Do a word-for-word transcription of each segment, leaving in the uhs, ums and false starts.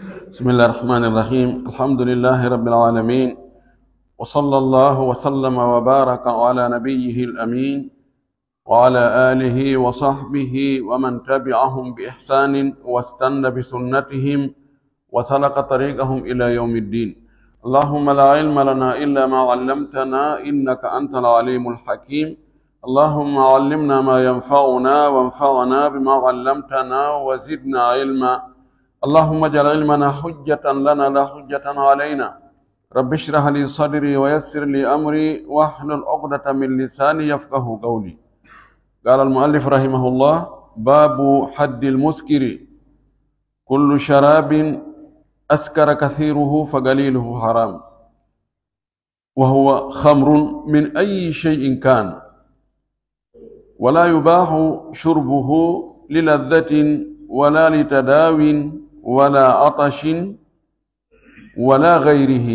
بسم الله الرحمن الرحيم. الحمد لله رب العالمين. وصلى الله وسلم وبارك على نبيه الأمين وعلى آله وصحبه ومن تبعهم بإحسان واستن بسنتهم وسلك طريقهم إلى يوم الدين. اللهم لا علم لنا إلا ما علمتنا إنك أنت العليم الحكيم. اللهم علمنا ما ينفعنا وانفعنا بما علمتنا وزدنا علما. اللهم اجعل علمنا حجة لنا لا حجة علينا. رب اشرح لي صدري ويسر لي أمري واحلل عقدة من لساني يفقه قولي. قال المؤلف رحمه الله: باب حد المسكر. كل شراب أسكر كثيره فقليله حرام، وهو خمر من أي شيء كان، ولا يباح شربه للذة ولا لتداو ولا عطش ولا غيره،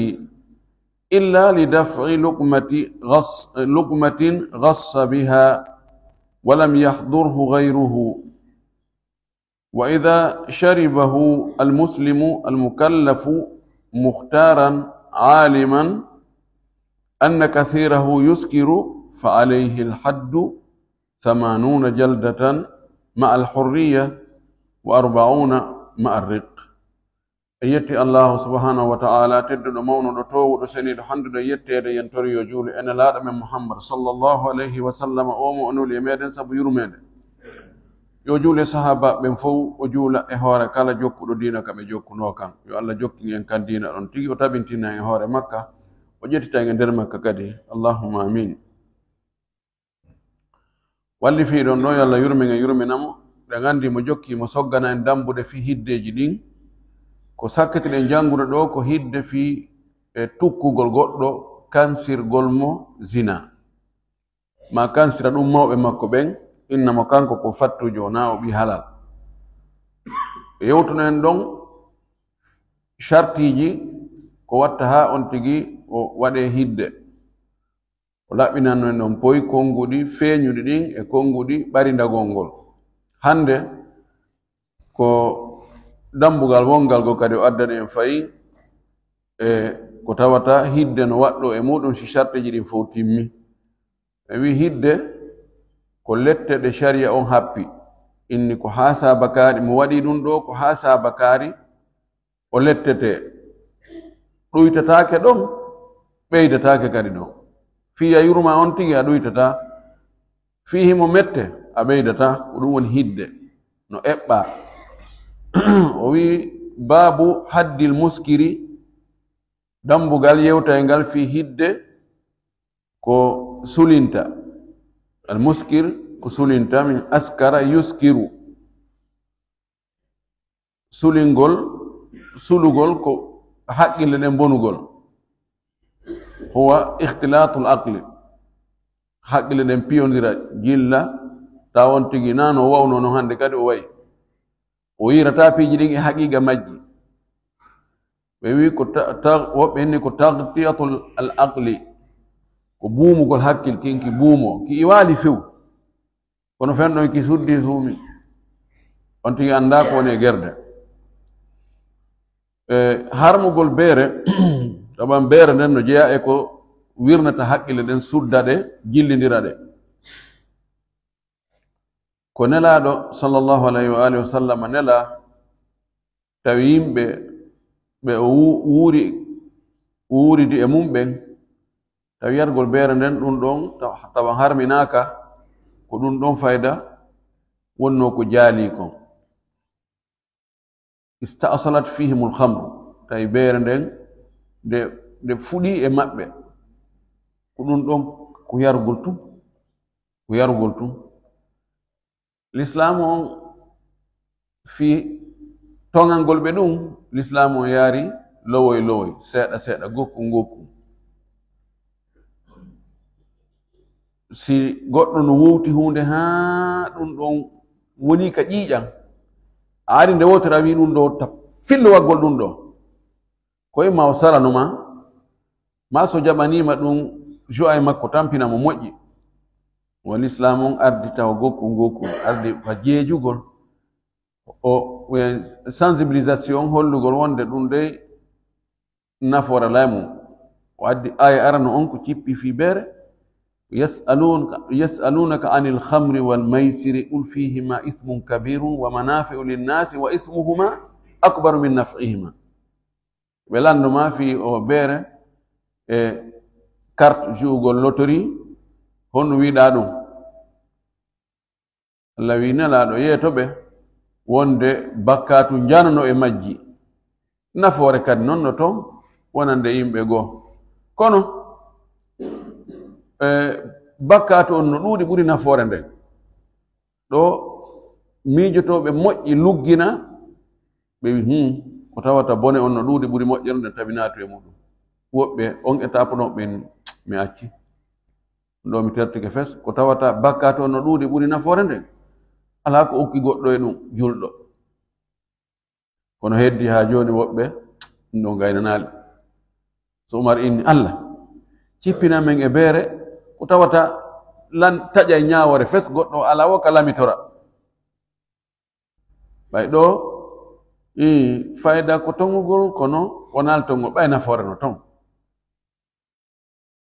إلا لدفع لقمة غص، لقمة غص بها ولم يحضره غيره. وإذا شربه المسلم المكلف مختارا عالما أن كثيره يسكر فعليه الحد ثمانون جلدة مع الحرية وأربعون مع الرق. En yetti Allahu subhanahu wa ta'ala, tedduɗo, mawnuɗo, toowuɗo, seniiɗo, handuɗo e yetteede, yen tori yo juulu e Nelaaɗo men Muhammad sallallahu alayhi wa sallam, o mo o nuli e meɗen sabu yurmeende. Yo juulu e sahaabaaɓe ɓen fow, o juula e hoore kala jokkuɗo diina ka ɓe jokkunoo kan. Yo Allah jokkin en kan diina ɗon tigi, o tabintina en e hoore makka, o ƴettita en e nder makka kadi. Allahumma amin. Wallifiiɗo on ɗo, yo Allah yurmin en, yurmina mo. Ɗen anndi mo jokki mo soggana en dambude fii hiddeeji ɗin. Ko sakkitiɗen janngude ɗo ko hidde fii e tukkugol goɗɗo, kansirgol mo zina. Ma kansira ɗum mawɓe makko ɓen, inna mo kanko ko fattujo, naa o ɓii halal. Ɓe yewtuno en ɗon shartiiji ko watta haa on tigi o waɗee hidde. O laɓɓinanno en ɗon poy konnguɗi feeñuɗi ɗin e konnguɗi ɓarindagol ngol. Hannde ko dambugal wonngal ngol kadi o addani en fayi e ko tawata hidde no waɗɗo e muɗum si sharteeji ɗin fow timmi. Ɓe wi hidde ko lette ɗe sharia on happi. Inni ko haa saabakaari, mo waɗi ɗum ɗo ko haa saabakaari o lettete. Ɗuytataake ɗon, ɓeydataake kadi ɗon. Fii a yurma on tigi a ɗuytata. Fii himo mette, a ɓeydata. Ko ɗum woni hidde. No eɓɓa. O wi baabu haddil muskiri, dambugal yewtayngal fii hidde ko sulinta. Al muskir ko sulinta, min askara yuskiru. Sulingol, sulugol ko haqqille ɗen bonugol. Huwa ikhtilatul aqli. Haqqille ɗen piyondira, jilla, tawa on tigi naa no wawno non hannde kadi o wayi. O yirata piiji ɗin e haqiiqa majji. Ɓe wi ko ta-, ta-, woɓɓe inni ko tagtiyatul al aqli. Ko buumugol hakkil, kin ki buumo, ki iwaali few. Kono fenɗon ki suddi suumi. On tigi anndaa ko woni e gerde. E harmugol beere, taban beere nden no jeyaa e ko wirnata haqqille ɗen, sudda ɗe, jillindira ɗe. Ko Nelaaɗo sallallahu alayhi wa alihi wa sallam nelaa, tawi yimɓe ɓe o wu-, wuuri, wuuridi e mum ɓen, tawi yargol beere nden ɗum ɗon taw-, tawa harminaaka, ko ɗum ɗon fayda wonnoo ko jaalii kon. Ista'salat fihimul khamru, tawi beere nden nde, nde fuɗii e maɓɓe, ko ɗum ɗon ko yargol tun, ko yargol tun. Lislaamu on fii toŋangol ɓe ɗum, Lislaamu on yaari lowoy lowoy, seeɗa seeɗa, gokku gokku. Si goɗɗo no wowti huunde haa ɗum ɗon woni ka ƴiiƴan, a ari nde wootere a wii ɗum ɗo ta fillo waggol ɗum ɗo. Ko imma o salanuma, maa so jaɓaniima ɗum, jo'a e makko tampina mo moƴƴi. Wa Lislaam on ardi tawa gokku ngokku, ardi ka jeejugol. O, o sensibilisation, hollugol wonde ɗum dey nafoore laamu. O addi aaya arano on ko cippi fii beere. Yasalunaka, yasalunaka anil khamri wal maysiri, qul fihima ithmun kabirun wa manafi'u linnaasi wa ithmuhuma akbaru min naf'ihima. Ɓe lanndo ma fii o beere e carte, juugol, lotori, honno wiɗaa ɗum? Allah wi Nelaaɗo, yeeto ɓe wonde bakkaatu njanano e majji, nafoore kadi non no ton wonande yimɓe goo. Kono, e, bakkaatu on no ɗuuɗi ɓuri nafoore nden. Ɗo miijotooɓe moƴƴi luggina, ɓe wi, "Hmm, ko tawata bone on no ɗuuɗi ɓuri moƴƴere nden, tawi naatu e muɗum." Woɓɓe on étape ɗon ɓen, "Mi acci. Ɗo mi tertike fes, ko tawata bakkaatu on no ɗuuɗi ɓuri nafoore nden. Alaa ko okki goɗɗo e ɗum julɗo." Kono heddi haa jooni woɓɓe ɗum ɗon gaynanaali. So Umar inni, "Allah, cippina men e beere, ko tawata lan taƴay ñaawoore fes, goɗɗo alaa wo ka lamitora." Ɓay ɗo, ii, fayda ko tongugol, kono wonaa tongol, ɓay nafoore no ton.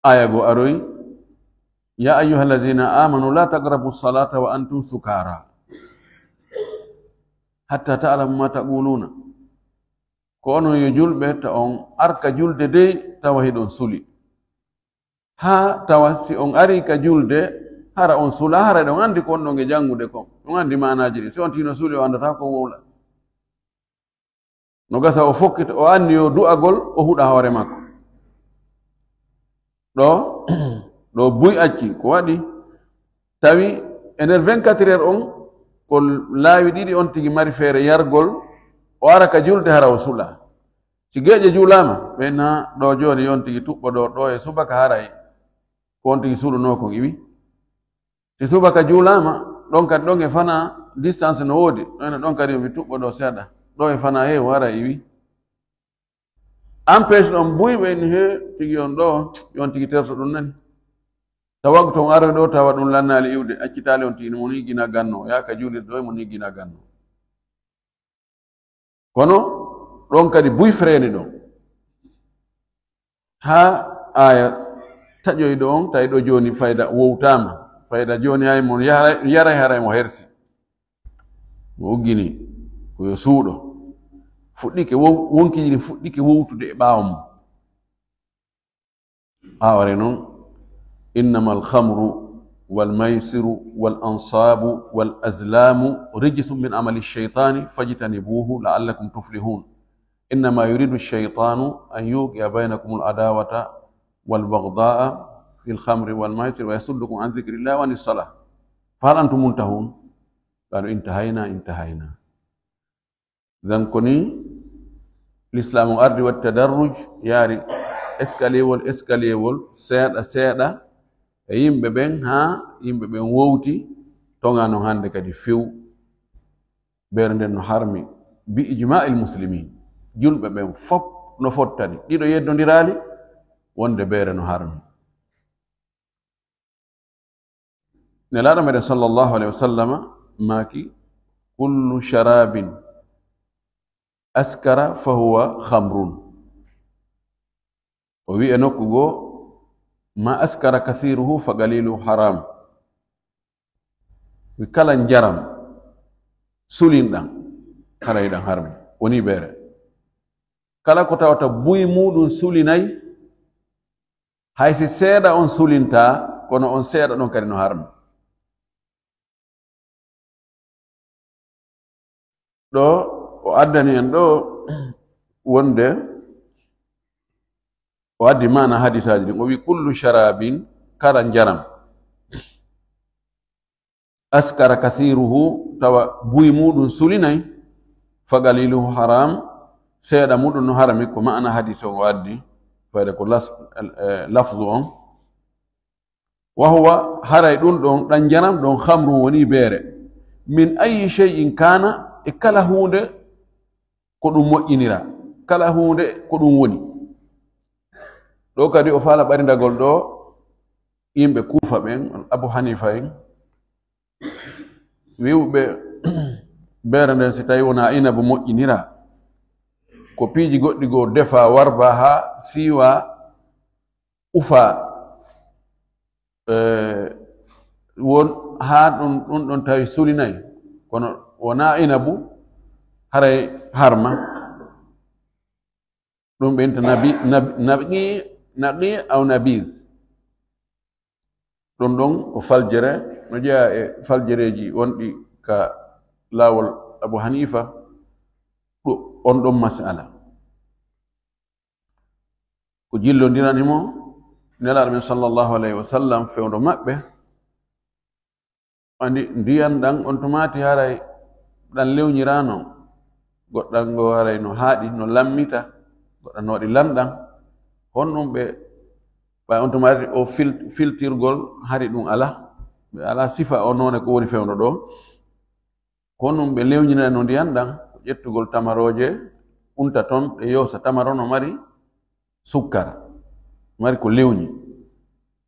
Aya goo aroyi, "Ya ayyuhallazina amanu la taqrabu salata wa antum sukara hatta ta'lamu ma taquluna." Ko onon yo julɓe, ta on arka julde dey tawa hiɗon suli. Haa tawa si on ari ka julde, hara on sula, hara ɗon andi ko on ɗon e jangude kon. On andi maanaaji ɗin. Si on tino suli, o andata ko wowla. No gasa o fokkita, o anni yo du'agol, o huɗa hoore makko. Ɗo, ɗo buy acci, ko waɗi? Tawi e nder vingt-quatre heures on, ko laawi ɗiɗi on tigi mari feere yargol, o ara ka julde hara o sula. Si geeƴe juulaama, ɓe na ɗo jooni yon tigi tuɓɓo ɗo, ɗo e subaka haray ko on tigi suɗunoo kon iwi. Si subaka juulaama, ɗon kadi ɗon e fana distance no woodi, ɗon e ɗon kadi yo mi tuɓɓo ɗo seeɗa, ɗo e fana heewu haray iwi. Empêche ɗon buy ɓe ni he tigi on ɗo, yon tigi terto ɗum nani. Tawa ko ton aroy ɗo, tawa ɗum lannaali iwde, accitaali on tigi mo ni gina ganno, yaaka juulirde ɗo mo ni gina ganno. Kono ɗon kadi buy freeni ɗon. Haa aya taƴoyɗo on, tawi ɗo jooni fayda wowtaama. Fayda jooni hay mo yara-, yaray haray mo hersi. Mo uggini ko yo suuɗo. Fuɗɗike wow-, wonkiiji ɗin fuɗɗike wowtude e ɓaawo mum. Aawre non, "Innama alkhamru walmaysiru walansabu walazlamu rijsum min amali shaytani fajtanibuhu laallakum tuflihun. Innama yuridu shaytanu an yuqia baynakum aladawata walbagdaa fi alkhamri walmaysir wa yasuddukum an dhikrillah wa anis salah. Fahal antum muntahun?" Qalu, "Intahayna, intahayna." Donc ko ni Lislaam o ardi waɗi tadarruj, yaari escalier wol, escalier wol, seeɗa, seeɗa, e yimɓe ɓen, haa yimɓe ɓen wowti, toŋa non hannde kadi few. Beere nden no harmi, bi ijma'il muslimin. Julɓe ɓen fop no fottani, ɗiɗo yeddondiraali, wonde beere no harmi. Nelaaɗo meɗen sallallahu alayhi wa sallama maaki, "Kullu sharabin askara fahuwa khamrun." O wi'i e nokku goo, "Ma askara kathiruhu fa qaliluhu haram." Wi kala njaram sulinɗan, kala yiɗan harmi, woni beere. Kala ko tawata buy muuɗum sulinay, hay si seeɗa on sulintaa, kono on seeɗa ɗon kadi no harmi. Ɗo o addani en ɗo wonde, o addi maana hadisaaji ɗin. O wi, "Kullu sharabin, kala njaram, askara kathiruhu, tawa buy muuɗum sulinay, fa qaliluhu haram, seeɗa muuɗum no harami." Ko maana hadis on o addi, fayde ko las-, eh, lafzu on. "Wa huwa, haray ɗum ɗon, ɗan njaram ɗon, khamrun, woni beere. Min ayyi shay'in kana, e kala huunde ko ɗum moƴƴinira, kala huunde ko ɗum woni." Ɗo kadi o faala ɓarindagol ɗo yimɓe Kuufa ɓen, Abu Hanifa en, wi'uɓe, Beere nden, si tawi wonaa inabu moƴƴiniraa, ko piiji goɗɗi goo defaa, warbaa haa siiwaa, ufaa, eh, won haa ɗum, ɗum ɗon tawi sulinay, kono wonaa inabu, haray harma. Ɗum ɓe inta nabi, nabi, naqi, naqi aw nabiid. Ɗum ɗon ko faljere, no jeyaa e faljereeji wonɗi ka laawol Abu Hanifa, ɗo-, on ɗon masala. Ko jillondirani mo Nelaaɗo men sallallahu alayhi wa sallam fewndo maɓɓe, andi ndiyan ɗan on tumaati haray ɗan lewnyiraa non. Goɗɗan ngo haray no haaɗi, no lammita, goɗɗan no waɗi lanɗan. Honɗum ɓe, ɓay on tumaati o fil-, filtirgol hari ɗum alaa. Ɓe alaa sifa o noone ko woni fewndo ɗo. Ko honɗum ɓe lewnyiray no ndiyan ɗan, ko ƴettugol tamarooje, unta ton, ɗe yoosa. Tamaro no mari sukkara, mari ko lewnyi.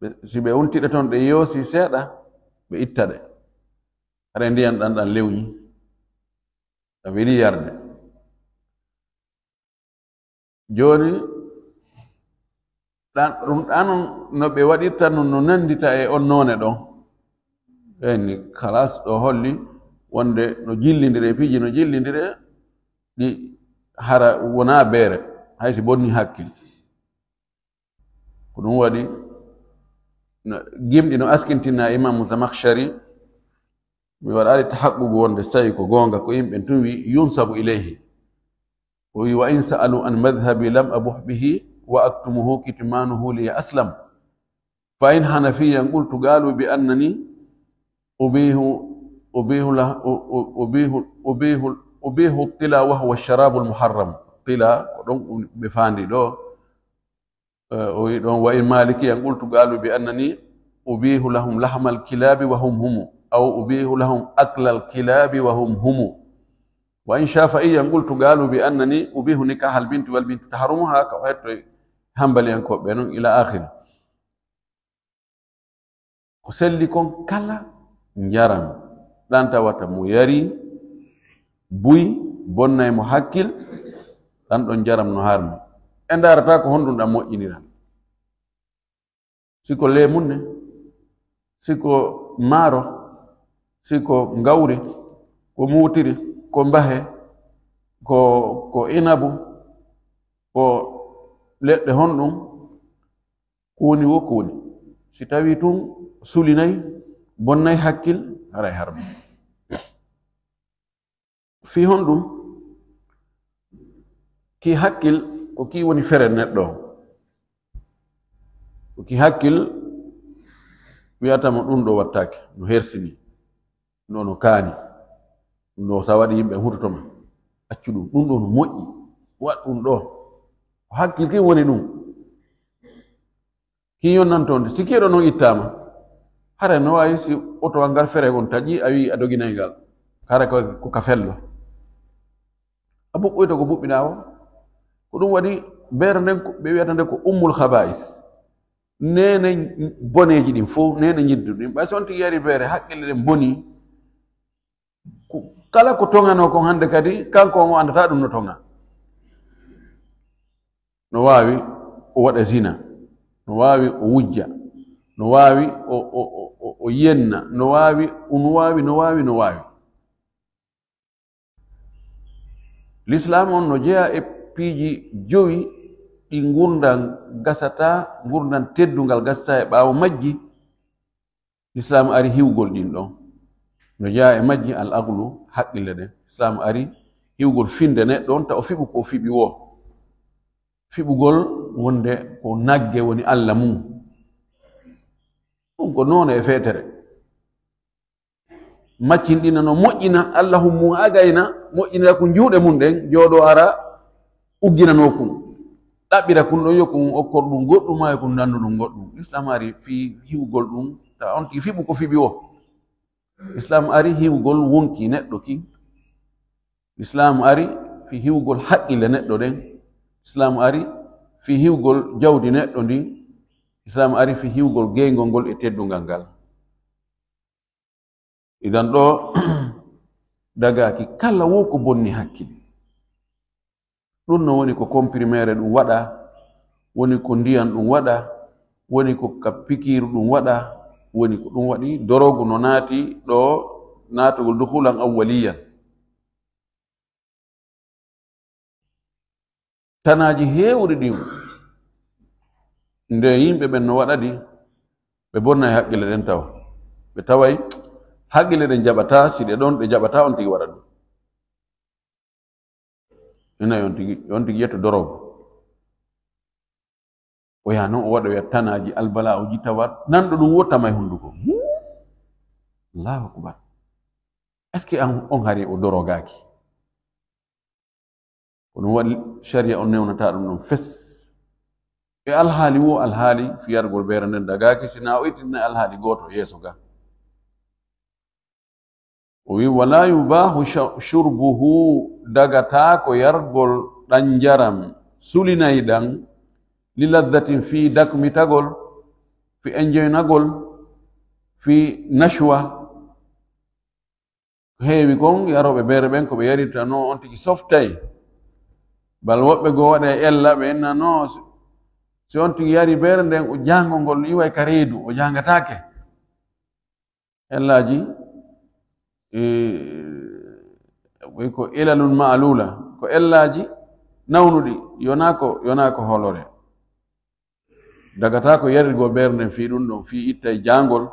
Ɓe, si ɓe untiɗe ton, ɗe yoosi seeɗa, ɓe itta ɗe. Haray ndiyan ɗan, ɗan lewnyi. Ɗan weli yarde. Jooni, ɗan, ɗum ɗan no ɓe waɗirta nun, no nandita e on noone ɗon. Ɓen ni, khalas, ɗo holli wonde no jillindire, piiji no jillindire, ɗi hara wonaa beere, hay si bonni hakkil. Ko ɗum waɗi, no, gimɗi no askintina Imaamu Zamakhshari, mi waɗaali tahaqququ wonde so tawi ko goonga, ko yimɓe tun wi, yunsabu ilayhi. O wi, "Wa in sa'alu an madhhabi lam abuh bihi wa aktumuhu kitmanuhu li aslam. Fa in hanafiyyan qultu qalu bi annani ubihu, ubihu lah-, u-, u-, ubihu, ubihu, ubihu tila wa huwa sharabul muharram." Tila, ko ɗon ɓe faandi ɗo. Eh, o wi ɗon, "Wa in malikiyyan qultu qalu bi annani ubihu lahum lahmal kilabi wa hum humu, aw ubihu lahum aklal kilabi wa hum humu. Wa in shafi'iyyan qultu qalu bi annani ubihu nikahal binti wal bintu taharumuha," ka o hetto hanbaliyankooɓe non, ila akhiri. Ko selli kon kala njaram, ɗan tawata mo yari buy, bonnay mo hakkil, ɗan ɗon njaram no harmi. En ndaarata ko honɗum ɗan moƴƴinira. Si ko leemunne, si ko maaro, si ko ngawri, ko muutiri, ko mbahe, ko, ko inabu, ko leɗɗe honɗum, ko woni wo ko woni. Si tawi tun sulinay, bonnay hakkil, haray harmi. Fii honɗum? Ki hakkil ko ki woni fere neɗɗo on. Ko ki hakkil wi'ata mo ɗum ɗo wattaake, no hersini, no, no kaani, ɗum ɗo sa waɗi yimɓe hutoto ma. Accu ɗum, ɗum ɗo no moƴƴi, waɗ ɗum ɗo. Ko hakkil ki woni ɗum. Ki yonnantonde, si keɗo non ittaama, hara no waawi si oto ngal fere on taƴi, a wi'i a doginay ngal, hara ko, ko ka fello. A buɓɓoyta ko buɓɓiɗaa o. Ko ɗum waɗi beere nden ko ɓe wi'ata nde ko ummul khaba'is. Neene boneeji ɗin fow, neene ñiddu ɗin. Ɓay so on tigi yari beere, hakkille ɗen boni. Ko, kala ko toŋanoo kon hannde kadi, kanko on o anndataa ɗum no toŋa. No waawi o waɗa zina, no waawi o wujja, no waawi o, o, o, o, o yenna, no waawi, no waawi, no waawi, no waawi. Lislaam on no jeyaa e piiji jowi ɗi ngurndan gasataa, ngurndan teddungal gasataa e ɓaawo majji. Lislaam ari hiwgol ɗin ɗon. No jeyaa e majji al aqlu, haqqille ɗen. Lislaam ari hiwgol finde neɗɗo on, ta o fiɓu ko o fiɓi woo. Fiɓugol wonde ko nagge woni Alla mum. Ɗum ko noone e feetere. Maccinɗina no moƴƴina Alla hum mum agayna, moƴƴinira ko juuɗe mum ɗen, jooɗo ara ugginanoo kun. Ɗaɓɓira kun ɗon, yo kun okkor ɗum goɗɗum, maa yo kun nannu ɗum goɗɗum. Lislaam ari fii hiwgol ɗum, ta on tigi fiɓu ko fiɓi o. Lislaam ari hiwgol wonki neɗɗo kin. Lislaam ari fii hiwgol haqqille neɗɗo ɗen. Lislaam ari fii hiwgol jawdi neɗɗo ndin. Lislaam ari fii hiwgol geyngol ngol e teddungal ngal. Idan ɗo, dagaaki kala wo ko bonni hakkille. Ɗum no woni ko comprimere ɗum waɗa, woni ko ndiyan ɗum waɗa, woni ko ka pikiiru ɗum waɗa, woni ko ɗum waɗi dorogu no naati ɗo naatugol duhulan awwaliyan. Tanaaji heewuɗi ɗin, nde yimɓe ɓen no waɗa ɗi, ɓe bonna e haqqille ɗen tawa. Ɓe taway haqqille ɗen jaɓata, si ɗe ɗon ɗe jaɓata on tigi waɗa ɗum. Ina on tigi, on tigi yetto dorogo. O yaha non o waɗa wiya tanaaji albala'uji tawa nanɗo ɗum wottama e hunduko. Huu! Allahu akbar. Est-ce que an, on hari o dorogaaki? Ko ɗum waɗi sharia on newnata ɗum ɗon fes. E alhaali wo alhaali fiyargol beere nden dagaaki, sina o ittinna alhaali gooto yeeso ga. O wi, "Wala yubahu sha-, shurbuhu", dagata ko yargol ɗan njaram sulinay ɗan, "li ladhatin", fii dakmitagol, fii enjoynagol, fii nashwa. Ko heewi kon yarooɓe beere ɓen ko ɓe yarirta no on tigi softay. Bal woɓɓe goo waɗa e ella, ɓe inna no si, si on tigi yari beere nden, o jaango ngol iway ka reedu, o jaangataake. Ellaaji, e, ɓe ko ilalun ma'lula, ko ellaaji nawnuɗi, yonaa ko, yonaa ko hoolore. Dagata ko yarirgol beere nden fii ɗum ɗon, fii ittay jaangol,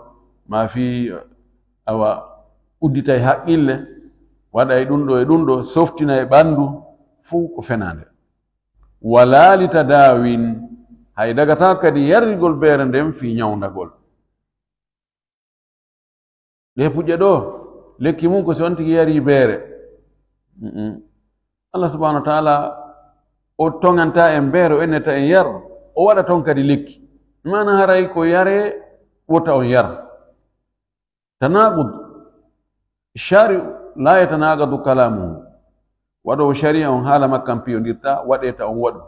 maa fii, awa, udditay haqqille, waɗay ɗum ɗo e ɗum ɗo, softinay ɓanndu, fuu ko fenaande. Wala li tadawin, hay dagata kadi yarirgol beere nden fii ñawndagol. Ɗee puƴƴe ɗoo, lekki mum ko si on tigi yarii beere. Mm-mm. Allah subhanahu wa ta'ala, o toŋanta en beere, o innata en yar, o waɗa toon kadi lekki. Maana haray ko yaree, wota on yar. Tanaqud. Shari'u la yatanaqadu kalamuhu. Waɗoowo shari'a on haala makkan piyondirta, waɗee ta on waɗu.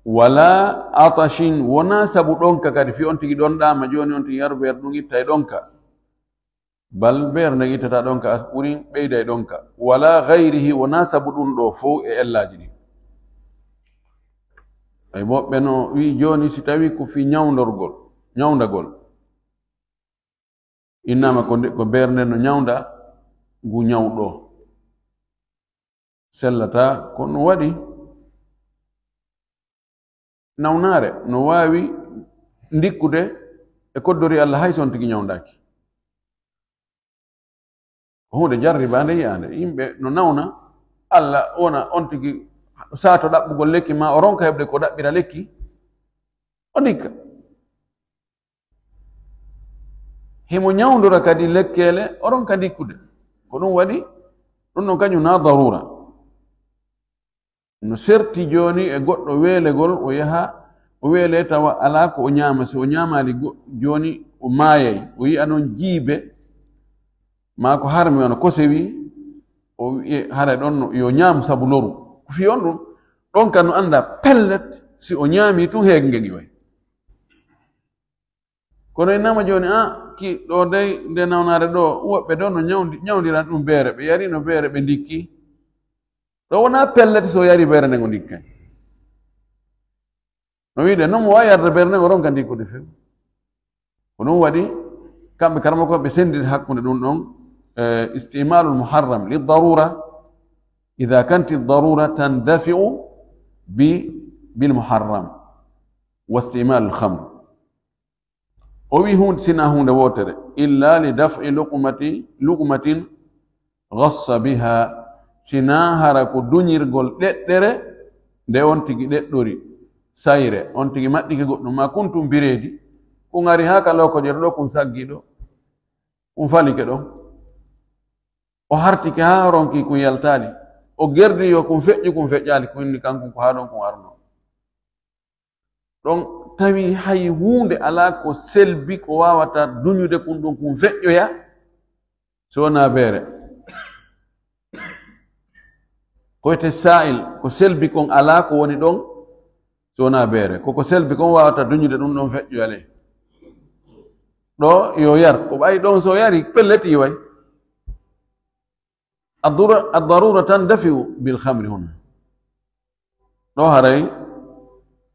Wala atashin, wonaa sabu ɗonka kadi, fii on tigi ɗonɗaama, jooni on tigi yaru beere ɗum ittay ɗonka. Bal beere nden ittata ɗonka, as ɓuri ɓeyday ɗonka. Wala gayrihi, wonaa sabu ɗum ɗo fow e ellaaji ɗin. Ay woɓɓe no wi'i jooni si tawi ko fii ñawndorgol, ñawndagol. Innaama ko nde, ko beere nden no ñawnda ngu ñaw ɗo. Sellata, kono waɗi nawnaare no waawi ndikkude e koddori Allah hay so on tigi ñawndaaki. Ko huunde jarribaande yi'aande. Yimɓe no nawna, Allah wona on tigi saato ɗaɓɓugol lekki, ma o ronka heɓde ko ɗaɓɓira lekki, o ndikka. Himo ñawndora kadi lekkeele, o ronka ndikkude. Ko ɗum waɗi, ɗum ɗon kañum na darura. No serti jooni e goɗɗo weelegol, o yaha, o weele tawa alaa ko o ñaama. Si o ñaamaali go-, jooni o maayay. O yi'a noon jiibe, maa ko harmi wano kosewi, o wi'e haray ɗon no, yo ñaamu sabu loru. Ko fii on ɗum, ɗon kan no annda pellet, si o ñaami tun heege nge iway. Kono innama jooni, a, ki ɗo dey, nde nawnaare ɗo, woɓɓe ɗo no ñawndi-, ñawndiran ɗum beere, ɓe yari no beere, ɓe ndikki. Ɗo wonaa pellet so yari beere nden o ndikkay. No wiide, non mo waawi yarde beere nden o ronka ndikkude few. Ko ɗum waɗi, kamɓe karama ko ɓe senndiri hakkunde ɗum ɗon, eh, istimalul muharram li darura, ida kanti darura tandafi'u bi, bil muharram, wa istimalul khamr. O wi huunde, sinaa huunde wootere, illa li daf'i luqmati, luqmatin ghassa biha, sinaa hara ko duñirgol ɗeɗɗere nde on tigi ɗeɗɗori, sayre, on tigi maɗɗike goɗɗum, ma kuntum bireedi, kun ari haa ka lokoƴere ɗo, kun saggi ɗo, kun falike ɗo. O hartike haa ronki kun yaltaali. O gerdi yo kun feƴƴu, kun feƴƴaali, kun inni kankun ko haa ɗon kun arno. Ɗon tawi hay huunde alaa ko selbi ko waawata duñude kun ɗum kun feƴƴoya, so wonaa beere. Ko wiyetee saa'il, ko selbi kon alaa ko woni ɗon, so wonaa beere. Ko ko selbi kon waawata duñude ɗum ɗon feƴƴoya le. Ɗo yo yar, ko ɓay ɗon so yari, pellet iway. Ad-dura-, ad-darura tandafi'u bil khamri huna. Ɗo haray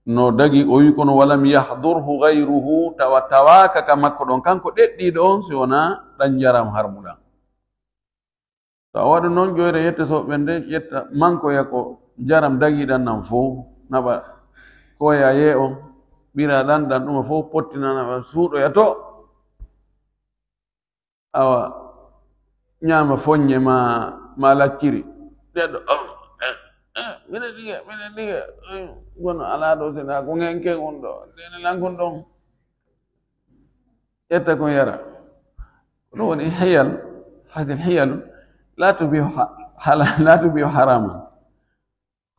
no dagi, o wi kono walam yahdurhu ghayruhu, tawa tawaaka ka makko ɗon, kanko ɗeɗɗiiɗo on, si wonaa ɗan njaram harmuɗan. To a waɗu non, ƴoyre yette soɓɓe nde, ƴetta mankoya ko njaram dagiɗan nan fow, naɓa koya yee on, ɓira ɗan, ɗan ɗuma fow pottina, naɓa suuɗoya to. Awa, ñaama foññe ma, ma lacciri. Ɗeɗɗo, oh, eh, eh, minen ɗiga, minen ɗiga, eh, kono alaa ɗo, sina ko ngenke on ɗo, ndene lankon ɗon. Ƴetta kon yara. Ɗum woni hiyal, hadil hiyalu, la tubihu ha-, hala-, la tubihu haraman.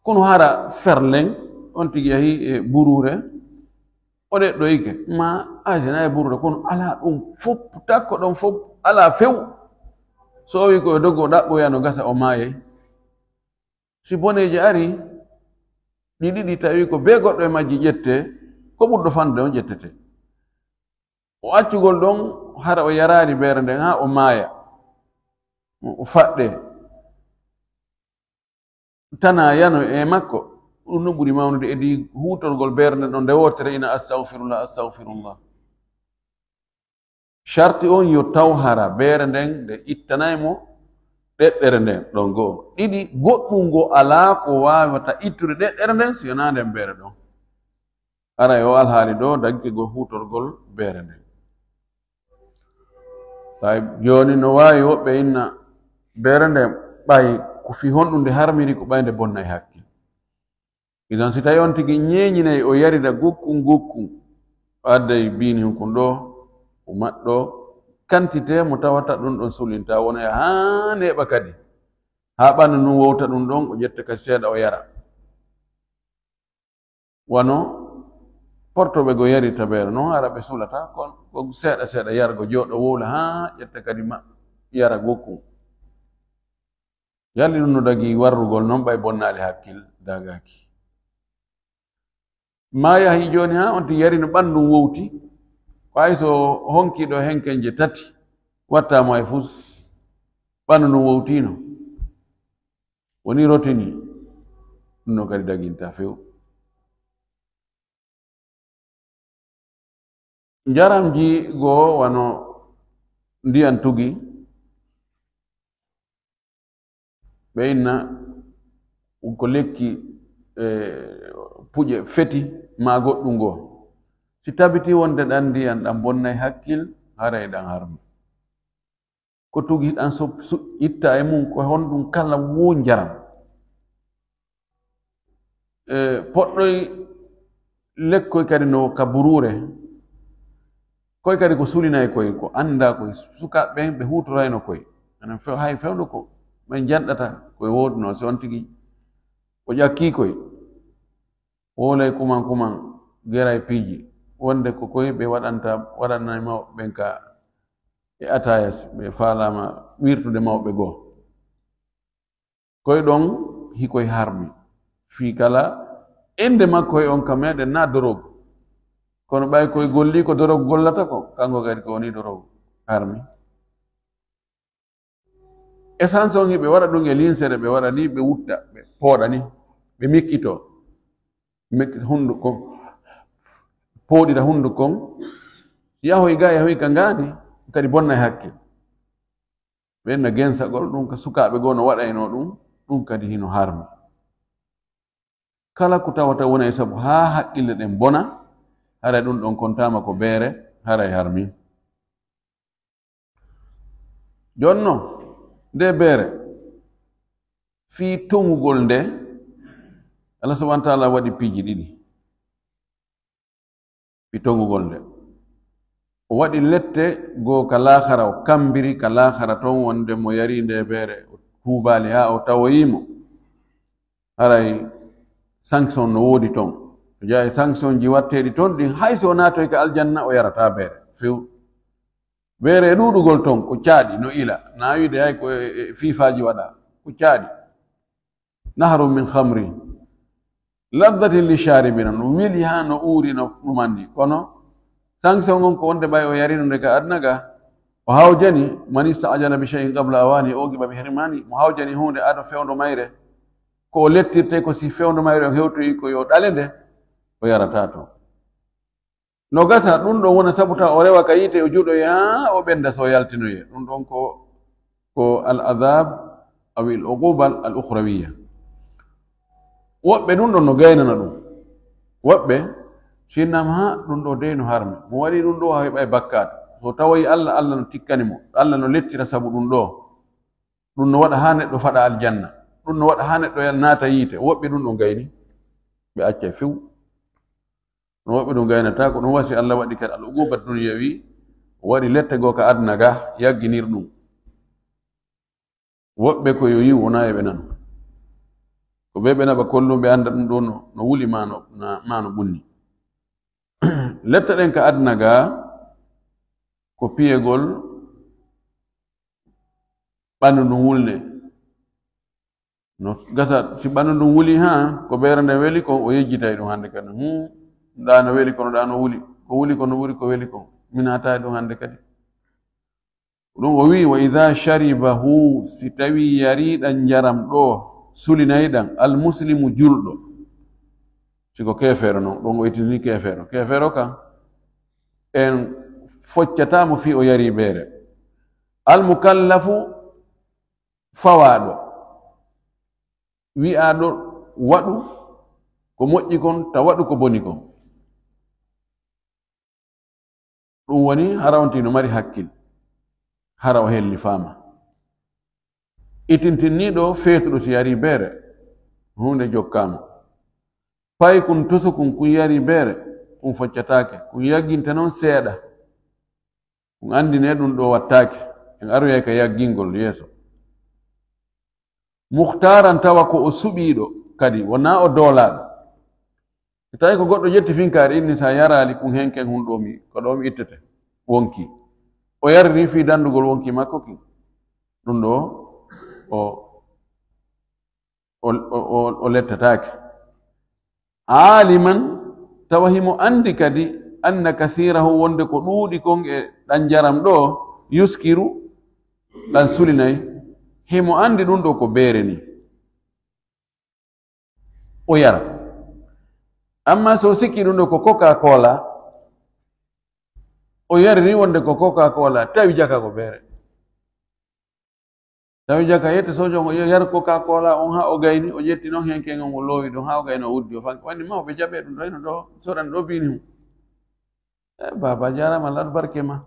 Kono hara ferlen, on tigi yahi e buruure, o ɗeɗɗoyike, ma ajana e buruure, kono alaa ɗum fof, takko ɗon fof, alaa few. So o wi ko e doggo ɗaɓɓoya no gasa o maayay. Si boneeji ari, ɗi ɗiɗi tawi ko bee goɗɗo e majji ƴette, ko ɓurɗo fanɗude on ƴettete. O accugol ɗon, hara o yaraani beere nden haa o maaya, o faɗɗee. Tana yano e makko, ɗum no ɓuri mawnude e ɗi huutorgol beere nden ɗon nde wootere ina, "Astagfirullah, astagfirullah." Sharti on yo taw hara beere nden nde ittanay mo ɗeɗɗere nden, ɗon go'o. Ɗiɗi, goɗɗum ngo alaa ko waawata ittude ɗeɗɗere nden si wonaa nden beere ɗon. Aray o alhaali ɗo daggike go huutorgol beere nden. Tawi jooni no waawi woɓɓe inna beere nden ɓay ko fii honɗum nde harmiri, ko ɓay nde bonnay hakkil. Idan si tawi on tigi ñeeñinay o yarida gukkun gukkun, o adday biini hunkun ɗo, o maɗɗo kantite mo tawata ɗum ɗon sulinta, wonaya haa neeɓa kadi, haa ɓandu ndun wowta ɗum ɗon, o ƴetta kadi seeɗa o yara. Wano portoɓe go yarirta beere non, hara ɓe sulata, kon ko seeɗa seeɗa yargo, jooɗo wowla haa ƴetta kadi ma yara gokkun. Yalli ɗum no dagi warrugol non, ɓay bonnaali hakkil daagaaki. Ma yahi jooni haa on ti yari no ɓandu wowti, ko hay so honki ɗo henkenje tati watta mo hay fus, ɓandu ndun wowtiino. Woni rotini, ɗum no kadi daginta few. Njaramji goo wano ndiyan tugi, ɓe inna ko lekki, e, puƴe feti ma goɗɗum goo. Si tabiti wonde ɗan ndiyan ɗan bonnay hakkil, haray ɗan harmi. Ko tugi ɗan so, su-, itta e mum, ko honɗum kala wo njaram. E, poɗɗoy lekkoy kadi no ka buruure. Koy kadi ko sulinay koy, ko anndaa koy. Sukaaɓe ɓen ɓe huutorayno koy. Anen few-, hay fewndo ko ɓe janɗata koy woodunoo, si on tigi o ƴakkii koy. Wowlay kuman kuman, geray piiji. Wonde ko koy ɓe waɗanta, waɗanay mawɓe ɓen ka e atayas, ɓe faalaama wirtude mawɓe goo. Koy ɗon hikoy harmi. Fii kala innde makko e on ka meɗen na dorog. Kono ɓay koy golli ko dorog gollata ko, kanko kadi ko woni dorog harmi. Essence on hiɓe waɗa ɗum e linsere, ɓe waɗa ni, ɓe wutta, ɓe pooɗa ni, ɓe mikkito. Mik-, hundu kon, pooɗira hundu kon. Yahoy ga, yahoy ka ngaandi, kadi bonnay hakke. Ɓen na gensagol ɗum ka sukaaɓe goo no waɗaynoo ɗum, ɗum kadi hino harmi. Kala ko tawata wona e sabu haa haqqille ɗen bona, haray ɗum ɗon kontaama ko beere, haray harmi. Jonno, nde beere, fii toŋugol nde, Allah subhanahu wa ta'ala waɗi piiji ɗiɗi. Fii toŋugol nde. O waɗi lette goo ka laakara, o kambiri ka laakara ton wonde mo yari nde beere, o tuubaali haa o tawoyii mo. Haray sanction no woodi ton. O jeyaa e sanction ji watteeɗi ton ɗin, hay so o naatoy ka aljanna, o yarataa beere. Few. Beere e ɗuuɗugol ton, ko caaɗi, no ila. Na wiide hay ko e, e fiifaaji waɗa. Ko caaɗi. Nahrun min khamrin. Ladhatin lisharibina. No weli haa no uuri no ɗumandi. Kono Sanction on ko wonde ɓay o yarino nde ka aduna ga, o hawjani, man ista'jala bi shay'in qabla awani, o giɓa mi hermani, mo hawjani huunde ado fewndo mayre, ko o lettirte ko si fewndo mayre on hewtoyi ko yo ɗale nde, o yarata to. No gasa ɗum ɗon wona sabu taw o rewa ka yiite, o juɗoye haa o ɓenda, so yaltinoye. Ɗum ɗon ko, ko al adab aw al uquba al ukhrawiya. Woɓɓe ɗum ɗon no gaynana ɗum. Woɓɓe cinnama haa ɗum ɗo dey no harmi. Mo waɗi ɗum ɗo o heɓay bakkaatu. So tawoyi Allah, Allah no tikkani mo. Allah no lettira sabu ɗum ɗo. Ɗum no waɗa haa neɗɗo faɗa aljanna. Ɗum no waɗa haa neɗɗo yal-, naata yiite. Woɓɓe ɗum ɗon gayni. Ɓe accay few. No woɓɓe ɗum gaynata, ko ɗum wasi Allah waɗi kadi al uquba dunyawi, o waɗi lette goo ka aduna ga, yagginir ɗum. Woɓɓe ko yo yiw, wona e ɓe nanu. Ko ɓe ɓe naɓa kollum, ɓe annda ɗum ɗo no, no wuli ma no, na, ma no ɓunni. Lette ɗen ka aduna ga, ko piyegol ɓandu ndun wulne. No gasa, si ɓandu ndun wuli haa ko beere nden weli kon, o yejjitay ɗum hannde kadi. Hmm, ɗa no weli kono ɗa no wuli. Ko wuli kono ɓuri ko weli kon. Mi naata e ɗum hannde kadi. Ɗum o wi'i, "Wa idha sharibahu," si tawi yari ɗan njaram ɗo, sulinay ɗan, al muslimu julɗo. Si ko keefeero non, ɗum o ittini keefeero. Keefeero kan, en foccata mo fii o yari beere. Al mukallafu, fawaaɗo, wi'aaɗo waɗu ko moƴƴi kon, ta waɗu ko boni kon. Ɗum woni hara on tigi no mari hakkil, hara o hellifaama. Itintinniiɗo feetuɗo si yari beere, huunde jokkaama. Paykun tosukun kun yari beere, kun foccataake, kun yagginta non seeɗa. Ɗum anndine ɗum ɗo wattaake, en aroyay ka yaggingol yeeso. Muhtaaran, tawa ko o suɓiiɗo kadi, wonaa o doolaaɗo. So tawi ko goɗɗo ƴetti finkaari inni, sa yaraali kun henken hun ɗo mi, ko ɗo mi ittete, wonki. O yariri fii danndugol wonki makko kin. Ɗum ɗo o o, o, o, o lettataake. Aaliman, tawa himo anndi kadi, anna kasiirahu, wonde ko ɗuuɗi kon e ɗan njaram ɗo, yuskiru, ɗan sulinay. Himo anndi ɗum ɗo ko beere ni. O yara. Amma so sikki ɗum ɗo ko Coca-Cola, o yariri wonde ko Coca-Cola, tawi jaka ko beere. Tawi jaka yette sojo ngo yo yar Coca-Cola on haa o gayni, o ƴetti non hen ken on o loowi ɗon haa o gayni o uddi o fanki. Wani ma o ɓe jaɓe ɗum ɗo ino ɗo soran ɗo bini hum. E baba jarama Allah barke ma.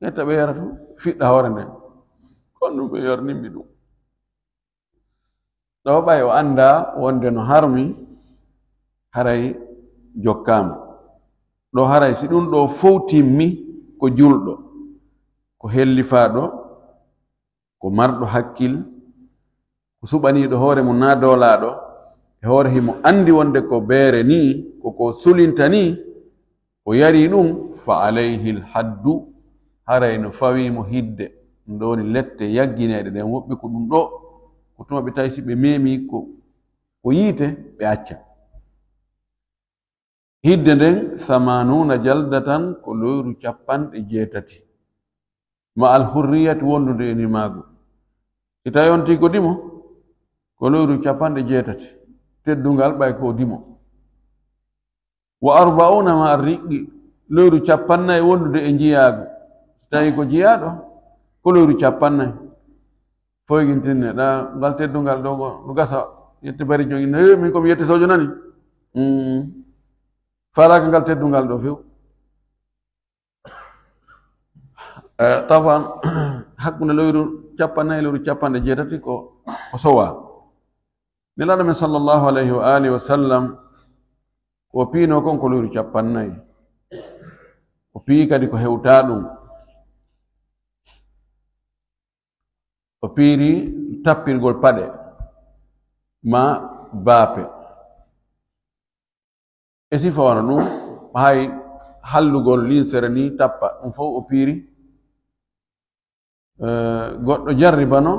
Ƴetta ɓe yara fu fiɗɗa hoore nden. Kon ɗum ɓe yornimmi ɗum. Ɗo ɓay o annda wonde no harmi, haray jokkaama. Ɗo haray si ɗum ɗo fow timmi, ko julɗo, ko hellifaaɗo, ko marɗo hakkil, ko suɓaniiɗo hoore mum naa doolaaɗo, e hoore himo anndi wonde ko beere nii, ko ko sulinta nii, o yarii ɗum, fa alayhi lhaddu, haray no fawii mo hidde. Ɗum ɗo woni lette yaggineeɗe ɗen. Woɓɓe ko ɗum ɗo, ko tuma ɓe tawi si ɓe meemii ko, ko yiite, ɓe acca. Hidde nden, samanuuna jaldatan, ko loyru capanɗe jeetati. Ma al hurriyati wondude e nimaagu. Si tawi on tigi ko dimo, ko loyru capanɗe jeetati. Teddungal ɓay ko dimo. Wa arba'una ma ar riqqi, loyru capannay wondude e njiyaagu. Si tawi ko jiyaaɗo, ko loyru capannay. Foygintinne, ɗa ngal teddungal ɗo ngo, no gasa, yette bari jogi, no, "Eh, min ko mi yette sojo nani." Mm. Faalaaka ngal teddungal ɗo few. Eh, tawan, hakkunde loyru capannay, loyru capanɗe jeetati ko, ko sowa. Nelaaɗo men sallallahu alayhi wa alihi wa sallam, ko piino kon ko loyru capannay. O piyi kadi ko hewta ɗum. O piiri tappirgol paɗe ma baape. E sifa wano ɗum, hay hallugol linsere ni tappa, ɗum fof o piiri. Eh, goɗɗo jarribano,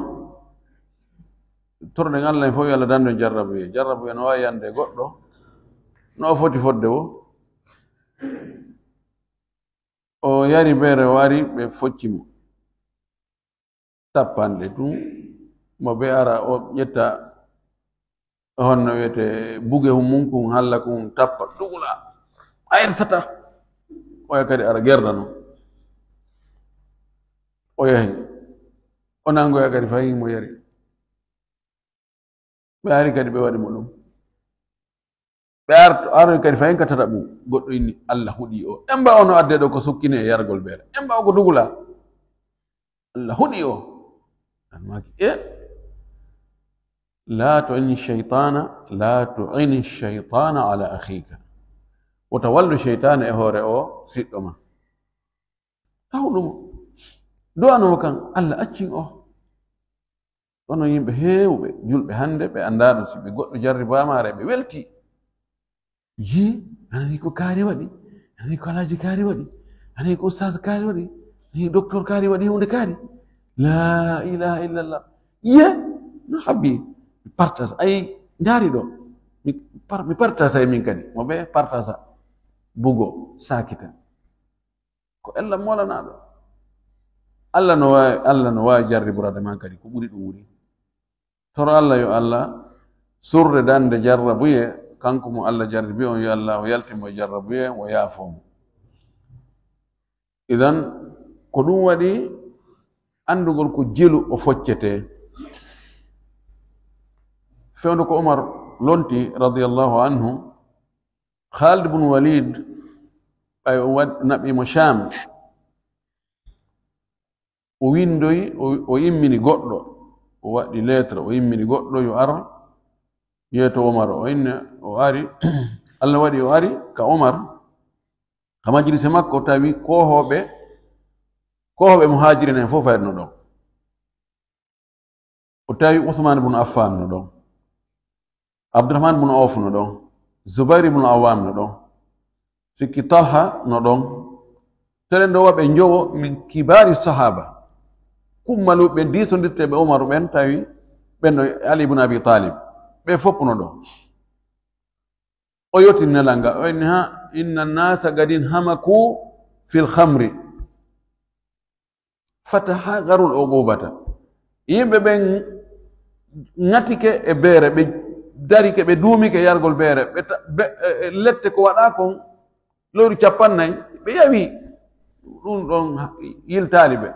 torɗen Allah en fof yo Allah dandu en jarrabuye. Jarrabuye no wawi yande goɗɗo, no o foti fodde wo. O yari beere, o ari, ɓe focci mo. Tappanɗe tun, mo ɓe ara, o ƴetta honno wiyete buge hum mum kun, halla kun tappa, dugula. A yersata. Oya kadi ara gerda non. O yahi. O nangoya kadi fayin mo yari. Ɓe ari kadi ɓe waɗi mo ɗum. Ɓe arto, aroy kadi fayin ka tata ɓum. Goɗɗo inni, "Allah huɗi o." Emba ono adde ɗo ko sukkini e yargol beere. Emba o ko dugula. Allah huɗi o. An maki, e? La tu'ini shaytana, la tu'ini shaytana ala akhika. Wota wallu shaytana e hoore o siɗɗo ma. Taw ɗum. Du'ano kan, Allah accin o. Kono yimɓe heewɓe, julɓe hannde, ɓe anndaa ɗum. Si ɓe goɗɗo jarribaama, haray ɓe welti. Yi, anani ko kaari waɗi, anani ko Alhaji kaari waɗi, anani ko Oustaz kaari waɗi, anani ko Docteur kaari waɗi, huunde kaari. La ilaha illallah. Ye, no habbi, mi partage. Ay, ndaari ɗo. Mi par-, mi partage ay min kadi. Mo ɓe partage. Bugo, sakita. Ko ella molanaaɗo. Allah no waawi, Allah no waawi jarriborade ma kadi ko ɓuri ɗum wuri. Toro Allah, yo Allah surre dande jarrabuye, kanko mo Allah jarribi on, yo Allah o yaltin mo e jarrabuye, o yaafo mo. Idan, ko ɗum waɗi anndugol ko jelu o foccete. Fewndo ko Umar lonti, radiyallahu anhu, Khalid bun Walid, ɓay o waɗ-, naɓi mo Sham. O windoyi, o, o immini goɗɗo, o waɗi lettre, o immini goɗɗo yo ar, yeeto Umar. O inni, o ari, Allah waɗi o ari ka Umar, ka majlise makko, tawi kohoɓe, kohoɓe muhajirin en fof ayno ɗon. O tawi Usman bun Affan no ɗon, Abdurahman bun Auf no ɗon, Zubair bun Awam no ɗon, sikki Talha no ɗon. Telen ɗo waɓe njowo min kibari sahaba. Kummaluɓe diisondirteɓe Umaru ɓen, tawi ɓen no Ali ibn Abi Talib. Ɓe fof no ɗon. O yoti nelal ngal, o inni, "Ha, inna nasa gadin hamaku fil khamri. Fatahaqarul uqubata." Yimɓe ɓen ŋatike e beere, ɓe darike, ɓe duumike yargol beere, ɓe ta-, be-, e, e, lette ko waɗa kon, lewru capannay, ɓe yawi. Ɗum ɗon yiltaali ɓe.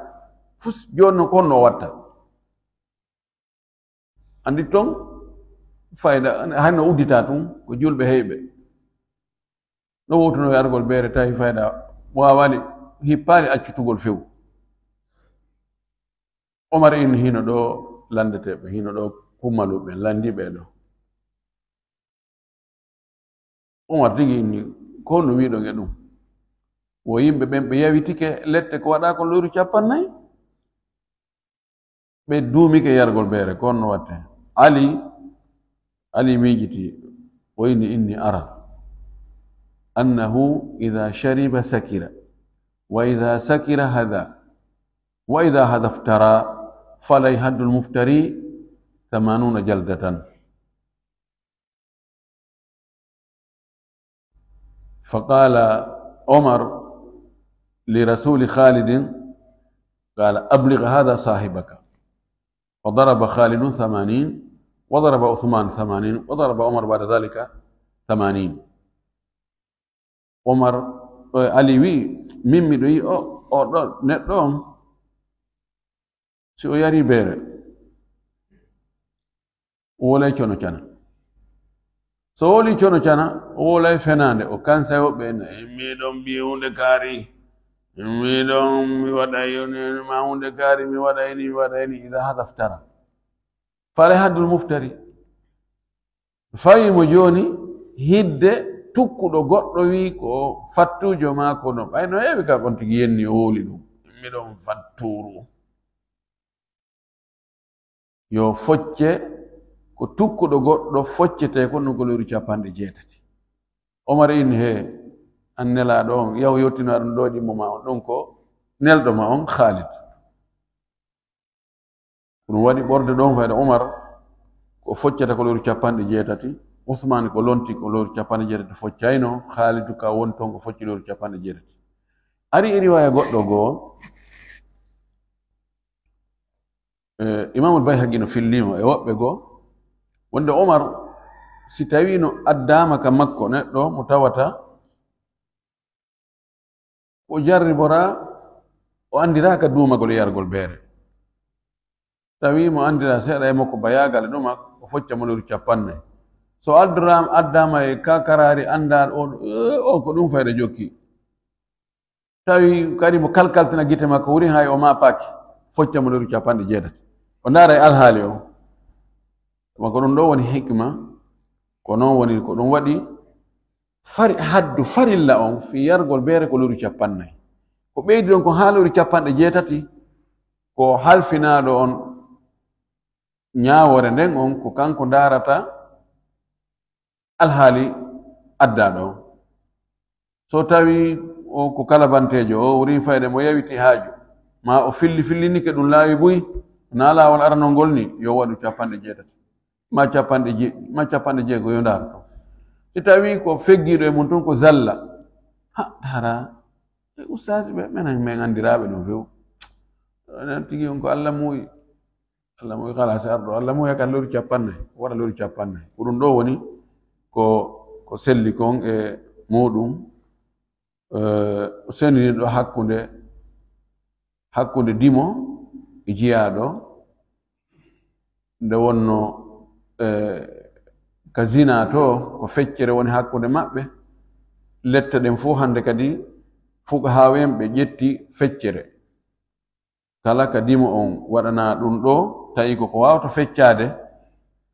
Fus jooni non ko honno o watta? Andi ton fayda, hay no uddita tun, ko julɓe heyɓe. No wowtuno yargol beere, tawi fayda waawani, hippaali accutugol few. Omar in hino ɗo landeteɓe, hino ɗo kummaluɓe, landi ɓe ɗo. Umar tigi inni, ko no wiɗon e ɗum? Wo yimɓe ɓen ɓe yawitike lette ko waɗa ko lewru capannay? Ɓe duumike yargol beere, ko honno watte? Ali, Ali miijiti, o inni, inni ara. Annahu idha shariba sakira, wa idha sakira hada, wa idha hada iftara, falay haddul muftari thamanuna jaldatan. فقال عمر لرسول خالد، قال: "أبلغ هذا صاحبك." فضرب خالد ثمانين، وضرب عثمان ثمانين، وضرب عمر بعد ذلك ثمانين. Omar, eh, Ali wi, "Min miɗo yi o, o ɗo neɗɗo on, si o yari beere, o wolay cono cana. So o woli cono cana, o wolay fenaande, o kansa woɓɓe en, miɗon mbi hunde kaari, miɗon mi waɗay ma hunde kaari, mi waɗay ni, mi waɗay ni, ida hada iftara. Falay haddul muftari." Fawi mo jooni, hidde tukkuɗo goɗɗo wi ko fattuujo maa ko no, ɓay no heewi ka ɓon tigi yenni o wowli ɗum. Miɗon fattuuru. Yo focce ko tukkuɗo goɗɗo foccetee ko no ko lewru capanɗe jeetati. Omar in he, an nelaaɗo on, yahu yottinoɗa ɗum ɗo ɗimmo ma on, ɗum ko nelɗo ma on Khalid. Ko ɗum waɗi ɓorde ɗon fayda Umar, ko foccata ko lewru capanɗe jeetati, Usman ko lonti ko lewru capanɗe jeetati foccayno, Khalid ka woni toon ko focci lewru capanɗe jeetati. Ari e riwaya goɗɗo goo, eh, Imamul Bayhaqi no fillimo e woɓɓe goo, wonde Omar, si tawii no addaama ka makko neɗɗo mo tawata o jarriboraa, o anndiraaka duumagol e yargol beere. Tawi mo anndira seeɗa e makko bayaagal e ɗuma, o focca mo lewru cappannayi. So addoraama, addaama e ka karaari anndaa on, eh, on ko ɗum fayda jokki. Tawi kadi mo kalkaltina gite makko, wuri hay o maapaaki, focca mo lewru cappanɗe jeetati. O ndaara e alhaali o. Sabu ko ɗum ɗo woni hikma, ko noon woni, ko ɗum waɗi fari, haddu farilla on fii yargol beere ko lewru cappannayi. Ko ɓeydi ɗon ko haa lewru cappanɗe jeetati, ko halfinaaɗo on ñaawoore nden on, ko kanko ndaarata alhaali addaaɗo on. So tawii o ko kalabanteejo, o wuri fayde mo yawiti haaju, maa o filli fillinike ɗum laawi buy, naa laawol aranol ngol ni, yo waɗu cappanɗe jeetati, maa cappanɗe jeeɗiɗi, maa cappanɗe jeego, yo ndaar ɗum. Si tawii ko feggiiɗo e mum tun ko zalla, ha, hara, e ustaasi ɓe, menen men anndiraaɓe ɗum few. Onon tigi on ko Alla muuyi. Alla muuyi, kalaasi arɗo. Alla muuyi kan lewru cappannayi, waɗa lewru cappannayi. Ko ɗum ɗo woni ko, ko selli kon e muuɗum. Eh, senndini ɗo hakkunde, hakkunde dimo e jiyaaɗo. Nde wonno, eh, ka zina to, ko feccere woni hakkunde maɓɓe. Lette ɗen fof hannde kadi fuqahaaɓe en ɓe ƴetti feccere. Kala ka dimo on waɗanaa ɗum ɗo, tawi ko ko waawata feccaade,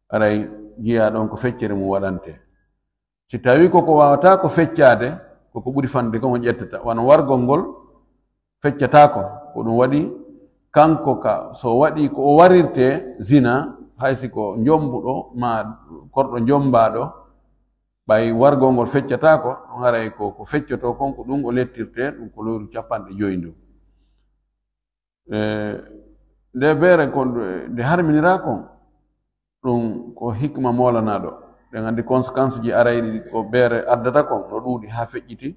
aray jiyaa ɗon ko feccere mum waɗante. Si tawii ko ko waawataa ko feccaade, ko ko ɓuri fanɗude ko mo ƴettata. Wano wargol ngol feccataako, ko ɗum waɗi kanko ka, so waɗii ko o warirtee zina, hay si ko njombuɗo maa korɗo njombaaɗo, ɓay wargol ngol feccataako, ɗum haray ko, ko feccotoo kon, ko ɗum o lettirtee, ɗum ko lewru cappanɗe joy ndun. E, nde beere kon, nde harminiraa kon, ɗum ko hikma moolanaaɗo. Ɗen anndi conséquence ji arayɗi ko beere addata kon, no ɗuuɗi haa feƴƴiti.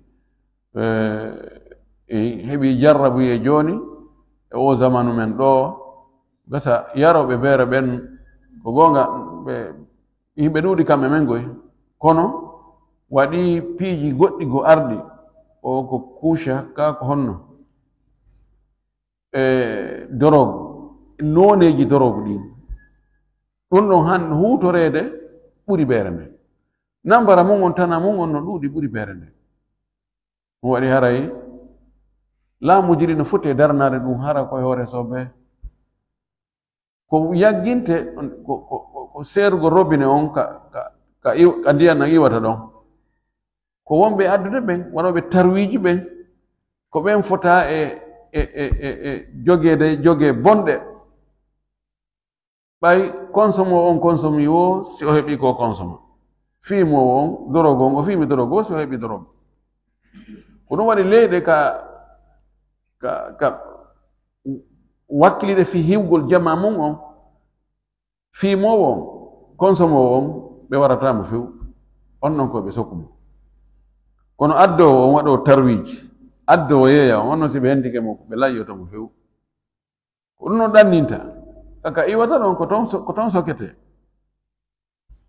E, e, heɓi jarrabuyee jooni, e oo zamanu men ɗoo, gasa yarooɓe beere ɓen, ko goonga, ɓe, yimɓe ɗuuɗi kamɓe men goy. Kono waɗi piiji goɗɗi go arɗi, o ko kuuca, kaa ko honno? E, dorog, nooneeji dorog ɗin. Ɗum ɗon han huutoreede ɓuri beere nden. Nambara mum on, tana mum on no ɗuuɗi ɓuri beere nden. Ɗum waɗi haray laamuuji ɗin no foti e daranaade ɗum hara koye hoore soɓe. Ko yagginte, ko, ko, ko, ko seerugol robine on ka, ka, ka iw-, ka ndiyan nan iwata ɗon. Ko wonɓe addude ɓen, wonooɓe tarwiiji ɓen, ko ɓen fota e, e, e, e, e jogeede, jogee bonɗe. Ɓay konsomoowo on konsomi wo, si o heɓi ko konsoma. Fiimoowo on dorogo on, o fiimi dorogo wo, si o heɓi dorogo. Ko ɗum waɗi leyɗe ka, ka, ka wakkiliɗe fii hiwgol jamaa mum on, fiimoowo on, konsomoowo on, ɓe warataamo few. On non ko ɓe sokku mo. Kono addoowo on waɗoo tarwiiji, addoowo yeeya on, on non si ɓe hentike mo, ɓe layyoto mo few. Ko ɗum no ɗanninta. Kaka iwata ɗon ko ton so-, ko ton sokete.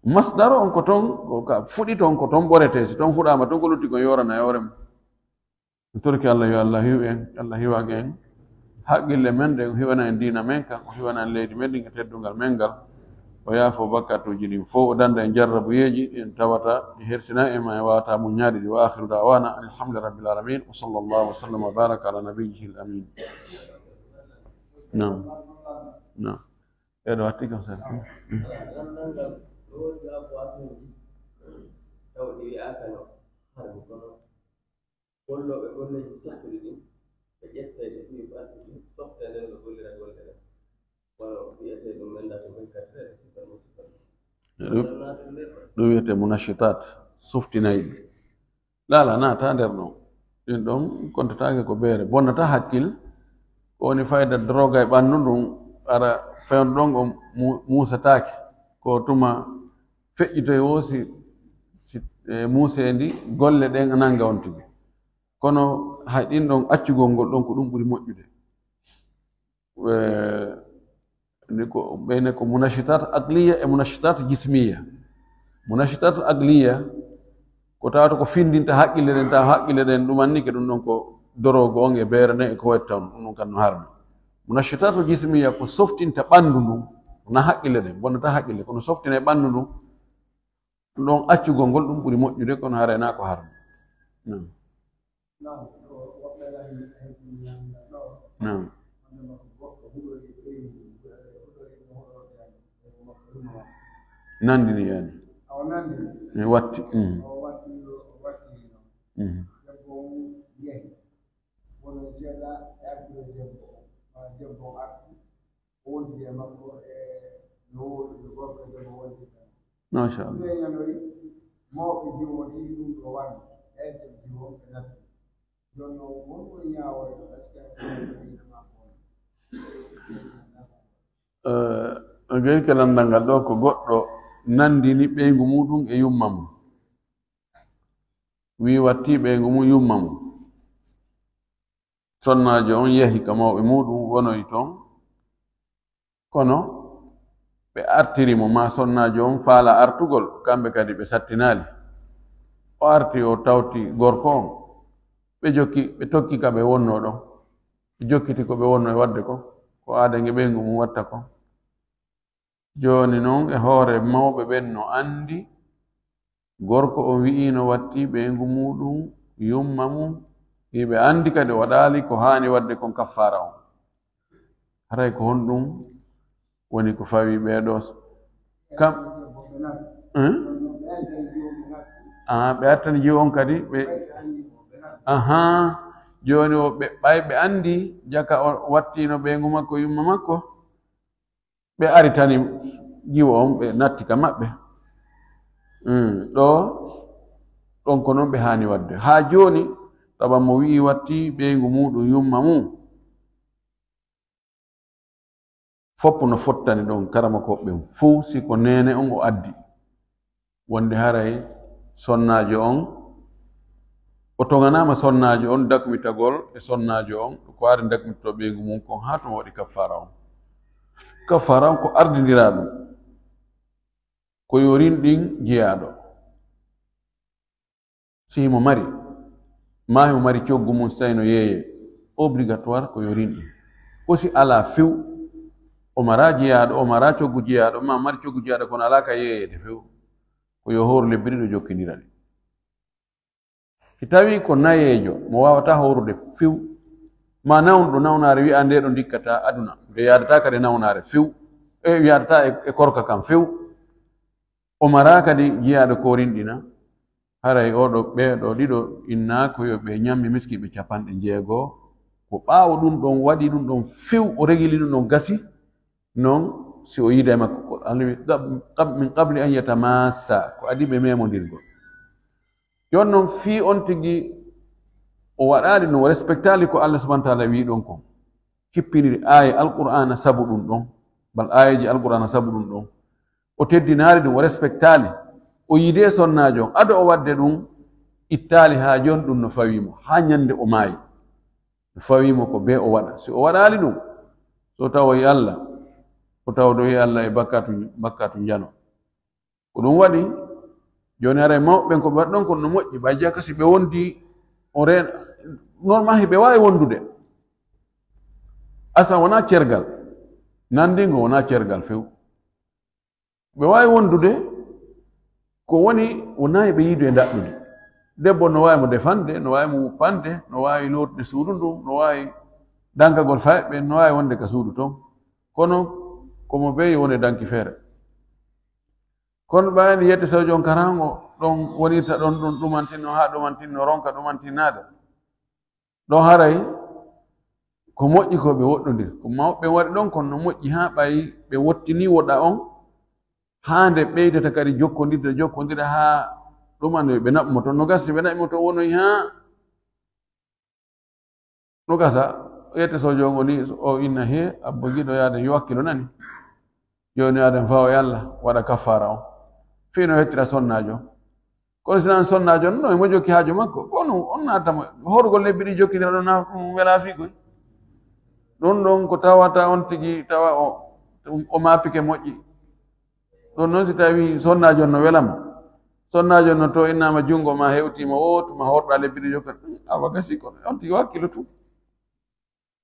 Masdaro on ko ton, ko ka fuɗi ton ko ton ɓorete. Si ton fuɗaama ton ko lutti kon yorana e hoore mum. Mi torki Allah yo Allah hiw en, Allah hiwak en. Haqqille men ɗen, o hiwana en diina men kan, o hiwana en leydi men ɗin e teddungal men ngal. O yaafo bakkatuuji ɗin fof, o danda en jarrabuyeeji ɗin tawata ɗi hersina en ma en wawata muññaade ɗi. Wa akhiru da'wana anil hamdulillahi rabbil alamin. Wa sallallahu wa sallam wa baraka ala nabiyyihi al amin. Naam. Naam. Eɗo watti kam sen. Gollooɓe golleeji sokkuɗi ɗin, ɓe ƴettay ɓe fii ɓe artude softe nden no gollira golle ɗen. Wano wi'etee ɗum men ndaa ko vingt-quatre heures, sifa mo sifa. Ɗum, ɗum wiyetee munashitat, softinayɗi. Laala naata nder ɗon. Ɗin ɗon kontataake ko beere. Bonnata hakkil. Ko woni fayda droga e ɓanndu ndun, ara fewndo ɗon o mu-, muusataake. Ko tuma feƴƴitoy wo si, si, e, muuseendi golle ɗen nanga on tigi. Kono hay ɗin ɗon accugol ngol ɗon ko ɗum ɓuri moƴƴude. Eh, ni ko, ɓeyne ko munashitat aqliya e munashitat jismiya. Munashitat aqliya ko tawata ko findinta haqqille ɗen, tawa haqqille ɗen ɗum annike ɗum ɗon ko dorogo on e beere nden e ko watta on, ɗum ɗon kan no harmi. Munashitat jismiya ko softinta ɓanndu ndun, na haqqille ɗen, bonnata haqqille, kono softina e ɓanndu ndun, ɗum ɗon accugol ngol ɗum ɓuri moƴƴude, kono haray na ko harmi. Naam. Naam. Nandini yani. Mi watti. Mm. Mm. Machallah. Eh, ngel ke landal ngal ɗo ko goɗɗo nandini ɓeyngu muɗum e yumma mum. Wi watti ɓeyngu mum yumma mum. Sonnaajo on yahi ka mawɓe muɗum wonoyi ton. Kono ɓe artiri mo, ma sonnaajo on faala artugol, kamɓe kadi ɓe sattinaali. O arti, o tawti gorko on. Ɓe jokki, ɓe tokki ka ɓe wonnoo ɗon. Ɓe jokkiti ko ɓe wonnoo e waɗde kon, ko aada nge ɓeyngu mum watta kon. Jooni non, e hoore mawɓe ɓen no anndi, gorko on wi'iino watti ɓeyngu muɗum, yumma mum, hiɓe anndi kadi o waɗaali ko haani waɗde kon kaffaara on. Haray ko honɗum woni ko fawi ɓee ɗoo s-, kam, hein? Ah, ɓe attani jiwo on kadi, ɓe, ahaa, jooni o ɓe, ɓay ɓe anndi jaka o wattiino ɓeyngu makko, yumma makko, ɓe aritani jiwo on, ɓe natti ka maɓɓe. Hmm, ɗo, ɗon ko non ɓe haani waɗde. Haa jooni, tawa mo wi'i watti ɓeyngu muɗum, yumma mum, foppu no fottani ɗon, karamokooɓe ɓen fow, si ko neene on o addi. Wonde haray sonnaajo on, o toŋanaama sonnaajo on dakmitagol e sonnaajo on, ko aadi dakmitoto ɓeyngu mum kon haa tuma waɗi kaffaara on. Kaffaara on ko ardindiraa ɗum, ko yo rinɗin jiyaaɗo. Si himo mari, ma himo mari coggu mum, si tawi no yeeyee, obligatoire ko yo rinɗin. Ko si alaa few, o maraa jiyaaɗo, o maraa coggu jiyaaɗo, ma mari coggu jiyaaɗo kono alaa ka yeeyeede few, ko yo hooru lebbi ɗiɗo jokkindira ɗi. Si tawii ko nayeejo mo waawataa hoorude few, ma nawnuɗo nawnaare wi'aa ndee ɗoo ndikkataa aduna, nde yaadataa kadi nawnaare few, e yaadataa e, e korka kan few, o maraa kadi jiyaaɗo ko rinɗina, haray oo ɗoo, ɓee ɗoo ɗiɗo innaa ko yo ɓe ñammi miskiiɓe capanɗe jeego, ko ɓaawo ɗum ɗon waɗi ɗum ɗon few, o regili ɗum ɗon gasi, non si o yiida e makko, ko Allah wi, qab-, qab-, min qabli an yatamassa, ko adii ɓe memondirgol. Yon non fii on tigi o waɗaali ɗum, o respectaali ko Allah subhanahu wa ta'ala wii ɗon kon. Kippiniri aaya Alqur'aana sabu ɗum ɗon, bal aayeeji Alqur'aana sabu ɗum ɗon. O teddinaali ɗum, o respectaali. O yiide sonnaajo on, ado o waɗde ɗum, ittaali haa jooni ɗum no fawii mo, haa ñande o maayi. No fawii mo ko bee o waɗa. Si o waɗaali ɗum, so tawoyi Allah, o tawdoyi Allah e bakkatu, bakkatu njano. Ko ɗum waɗi, jooni haray mawɓe ɓen ko ɓe waɗi ɗon kon no moƴƴi, ɓay jaka si ɓe wondi, o reen-, normal, ɓe waawi wondude. Asa wonaa cergal, nandingo wonaa cergal few. Ɓe waawi wondude, ko woni, wonaa e ɓe yiidu e ndaɗɗudi. Debbo no waawi mo defande, no waawi mo wuppande, no waawi lootude suudu ndun, no waawi dankagol fayɓe, no waawi wonde ka suudu ton. Kono, ko mo beyi woni danki feere. Kono ɓayde yette sawjo on karaŋo ɗon wonirta ɗon, ɗum ɗumantinno haa ɗumantinno, ronka ɗumantinnaade. Ɗon haray ko moƴƴi ko ɓe woɗɗondir. Ko mawɓe waɗi ɗon, kono no moƴƴi haa ɓay ɓe wottini woɗa on, haa nde ɓeydata kadi jokkondirde, jokkondira haa ɗumanoy ɓe naɓmo ton. No gasi ɓe naɓmo ton wonoy haa no gasa, yette soojo on o ni, o inna, "He, abbo giɗo yaaden, yo hakkilo nani. Jooni yaaden faa o yalla, waɗa kaffaara on." Fii no hettira sonnaajo. Kono si wonaa sonnaajo on, no emo jokki haaju makko. Kono on naatamo, horugol lebbi ɗiɗi jokkindira ɗon na ɗum welaa fii koy. Ɗum ɗon ko tawata on tigi, tawa o, o maapike moƴƴi. Ɗum noon si tawi sonnaajo on no welama. Sonnaajo on no to innaama junngo ma hewtiima o, tuma horɗa lebbi ɗiɗi jokkat. Awa gasi kono, on tigi o hakkilo tun.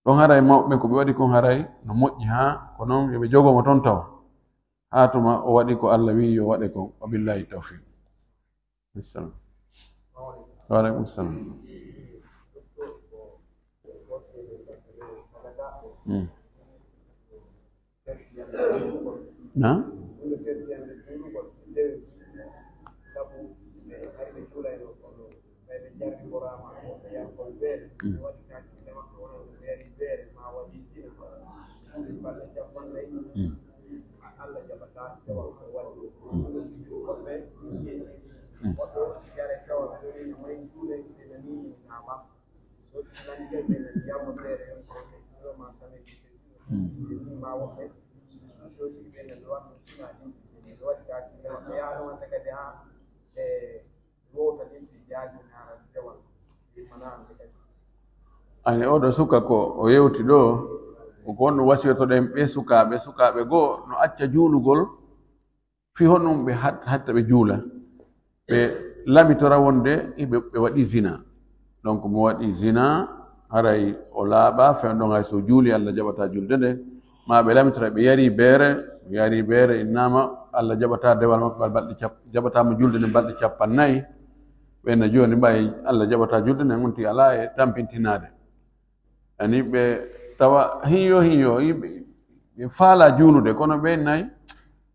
Ɗon haray mawɓe ɓen ko ɓe waɗi kon haray no moƴƴi haa ko noon yo ɓe jogo mo toon tawa. Haa tuma o waɗi ko Allah wi'i yo waɗe kon. Wa billahi tawfiq. Assalam. Wa alaikum salam. Mm. Na? Mm. Mm. Mm. Mm. Ani oɗo suka ko o yewti ɗo, ko gonno wasiyotoɗen ɓe sukaaɓe, sukaaɓe goo no acca juulugol, fii honɗum ɓe hat-, hatta ɓe juula. Ɓe lamitora wonde ɓe, ɓe waɗi zina. Donc mo waɗi zina, haray o laaɓa, fewndo hay so juuli, Allah jaɓata julde nde. Ma ɓe lamitora ɓe yari beere, yari beere, innama Allah jaɓata dewal makko ngal balɗe cap-, jaɓata mo julde nde balɗe cappannayi. Ɓen na jooni ɓay Allah jaɓata julde nde, on tigi alaa e tampintinaade. Ani ɓe tawa hiyo hiyo, yimɓe, ɓe faala juulude, kono ɓe nayi,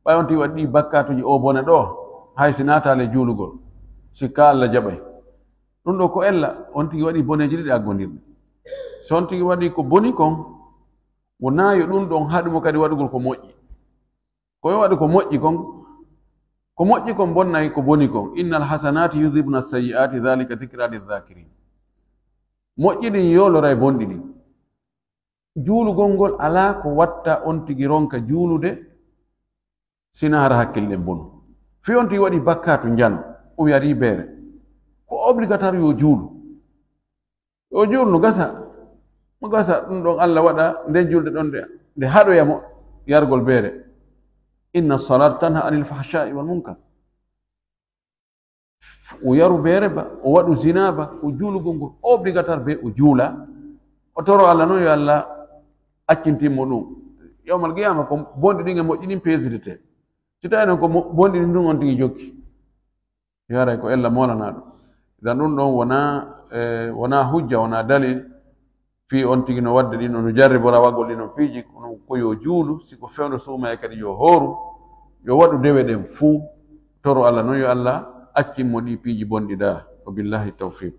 ɓay on tigi waɗi bakkaatuji o bone ɗo, hay si naataali e juulugol, si ka Allah jaɓay. Ɗum ɗo ko ella, on tigi waɗi boneeji ɗiɗi aggondirɗi. So on tigi waɗi ko boni kon, wonaa yo ɗum ɗon haɗu mo kadi waɗugol ko moƴƴi. Ko yo waɗu ko moƴƴi kon, ko moƴƴi kon bonnay ko boni kon. Innal hasanati yudhibna sayyi'ati dhalika dhikra lidh-dhakirin. Moƴƴi ɗin yooloray bonɗi ɗin. Juulugol ngol alaa ko watta on tigi ronka juulude, sina hara hakkille ɗen bonu. Fii on tigi waɗi bakkaatu njano, o yari beere. Ko obligatoire yo juulu. O juulu no gasa. No gasa, ɗum ɗon Allah waɗa nden julde ɗon nde, nde haɗoya mo yargol beere. Inna salata tanha anil fahsha'i wal munkar. O yaru beere ba, o waɗu zina ba, o juulugol ngol obligatoire be o juula. O toro Allah non yo Allah accintin mo ɗum. Yawmal qiyama ko bonɗi ɗin e moƴƴi ɗin pesidete. Si tawi non ko mo-, bonɗi ɗin ɗum on tigi jokki. Yo haray ko ella moolanaɗo. Idan ɗum ɗon wona, eh, wona hujja, wona dalil. Fii on tigi no wadde ɗin, no jarribora waggol ɗin on piiji, kono ko yo juulu, si ko fewndo suuma e kadi yo hooru, yo waɗu dewe ɗen fuu, toro Allah non yo Allah accin mo ɗi piiji bonɗi ɗa. Wa billahi tawfiq.